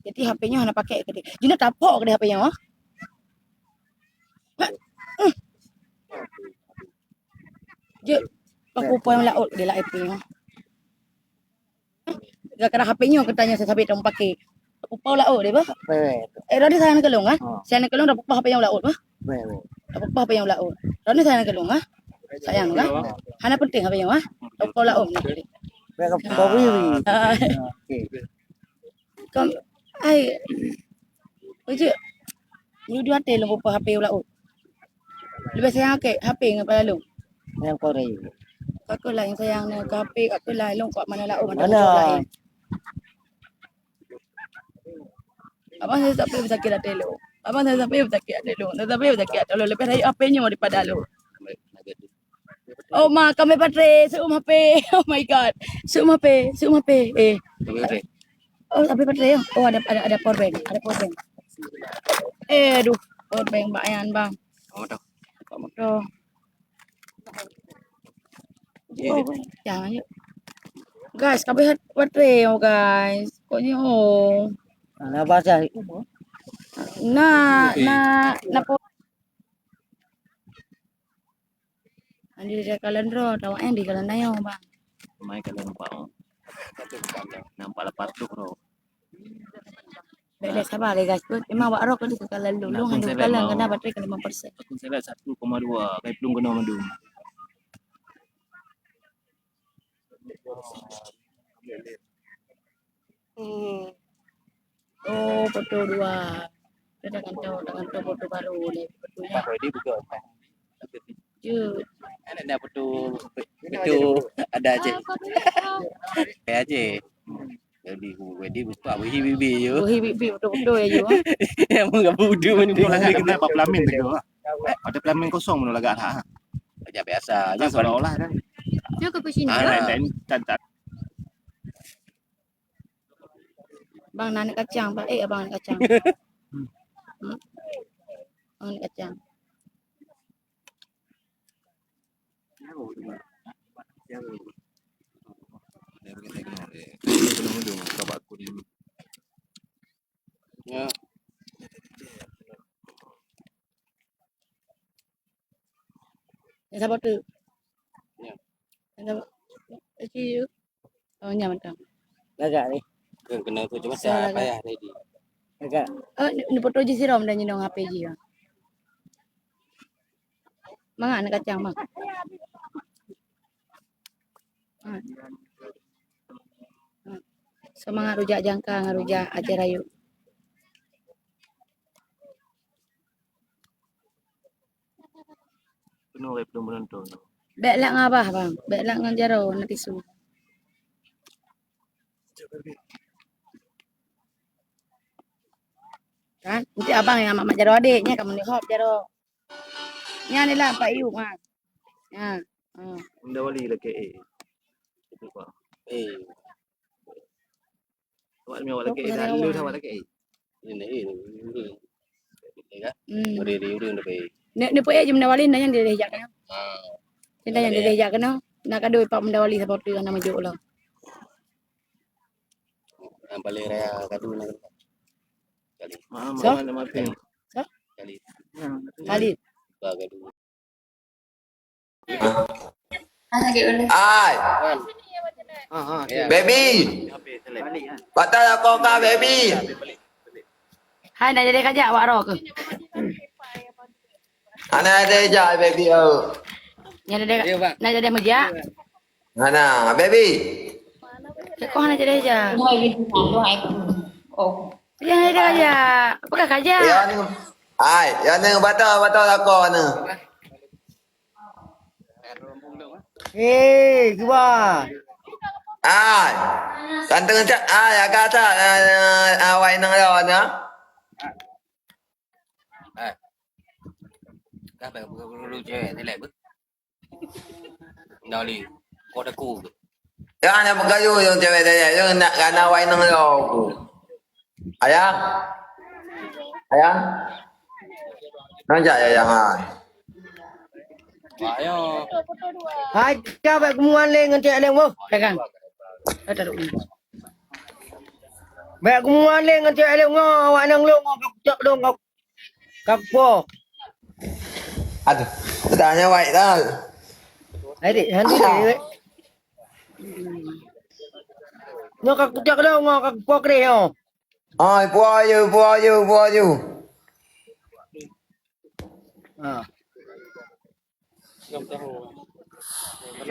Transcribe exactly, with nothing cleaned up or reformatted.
Jadi H P nyoe hana pakai keudeh. Jinoe tapok keudeh H P nyoe. Jeuet, aku poh nyang laôt di laôt nyoe. Gara-gara H P nyoe geutanyoe sabé-sabé tapeupaké. Tapeupaké laôt deh, bah. Eh, tadi sayang keu lôn, ah. Sayang keu lôn tapeupaké H P nyoe laôt, bah. Tapeupaké H P nyoe laôt. Tadi sayang keu lôn, ah. Sayang, ah. Hana penting H P nyoe, ah. Tapeupaké laôt. Ah. Kom, ai, ujue, meunyoe dua até lôn peupah H P u laôt. Leubeh sayang keu H P ngon pala lôn. Nyang korei. Kakeuh laén sayang nyoe keu H P, kakeuh laén lôn keu mana laôt, mana laôt. Abang saya sampai beusakét até lôn. Abang saya sampai beusakét até lôn. Saya sampai beusakét até lôn. Leubeh rayeuk H P nyoe daripada lôn. Oh ma, kami baterai, seuem H P. Oh my god. Seuem H P, seuem H P. Eh. Kami baterai. Oh, tapi baterai ya. Oh, ada ada ada power bank, ada power bank. Eh, aduh, power bank bak nyan, Bang. Apa tu? Apa tu? Oh, jangan yuk. Guys, kami baterai oh, guys. Kok ni oh. Nah, basah. Nah, nah, nah, Andi di kalon droe, tawak eh di kalon ayo, Bang. Mai kalon nampak. Nampak lepas tu, bro. Bèk lé sabar lé, guys. Memang awak roh keuh di kalon lôn. Lôn hana kalon kena baterai ka lima persen. Akun seleb satu koma dua, kai pelung kena mandum. Hmm. Oh, foto dua. Kita akan tahu, akan tahu foto baru ni. Fotonya. Ada foto, foto ada je. Ya je. Jadi, jadi buka bagi bibi je. Bagi bibi foto-foto ya je. Yang mengabu udu mending. Lagak kena apa pelamin tu. Ada pelamin kosong mana lagak ha. Macam biasa. Kan seolah-olah kan. Dia ke sini. Ah, dan, dan, dan, Bang, na aneuk kacang, Bang. Eh, abang aneuk kacang. Hmm. Abang aneuk kacang. Ya. Yang sabar tu. Ya. Yang sabar. Thank you. Oh, nyan mantap. Lagak ni. Kan kena tu cuma saya payah tadi. Lagak. Oh, ni, ni foto ji sirom dan nyinong H P ji. Mangat aneuk kacang, Bang. Ha. Ha. Semangat rujak jangka ngon rujak Aceh Rayeuk. Penuh oleh penuh menonton. Bèk lak ngon abah, Bang. Bèk lak ngon jaroe na tisu. Kan? Nanti abang nyang mak-mak jaroe adék, nyan kamoe neuhop jaroe. Nyan ni lah Pak Yub, ha. Ha. Ha. Bunda Wali lagi, eh. Itu, Pak. Eh. Awak ni awak lagi, eh, lalu dah awak lagi, eh. Ini, ini, ini. Ya kan? Hmm. Beri di urang lebih. Ni, ni payah je Bunda Wali, nyan dia dah jak kena. Ha. Dia dah jak kena. Nak kado Pak Bunda Wali sebab tu nama jok lah. Yang paling raya kado nak kena. Kali. Maaf, so? Maaf, maaf, maaf. So? Kali. Ya. Kali. Buka kado. Hai. Baby. Patah aku kah, baby. Hai, nak jadi kajak awak roh ke? Anak ada jak, baby, oh. Nak jadi, nak jadi mejak? Mana, baby? Kau nak jadi aja. Oh. Jangan ada aja. Apa kah aja? Ya ni. Ai, ya ni batal, batal aku ni. Eh, cuba. Ai. Tantang cak, ai, agak tak, ah, ah, awai nang lawan, ah. Eh. Dah, dah, dah, dah, dah, cewek, selek, ber. Dah, Li. Kau dah ku. Ya, nak bergayu yang cewek, selek. Yang nak, nak awai nang lawan aku. Ayah? Ayah? Nang jak, ayah, ha. Ayah. Hai, kau bèk keumuan lé ngon cewek lé, woh. Pegang. Kau taruh ni. Bèk keumuan lé ngon cewek lé ngo, awak nang lôn ngo ka kucok lôn ngo ka kupo. Aduh, tanya baik dah. Hai dek, hantu dek. Ngo ka kucok lôn ngo ka kupo kreh ngo. Ai, puah you, puah you, puah you. Ha.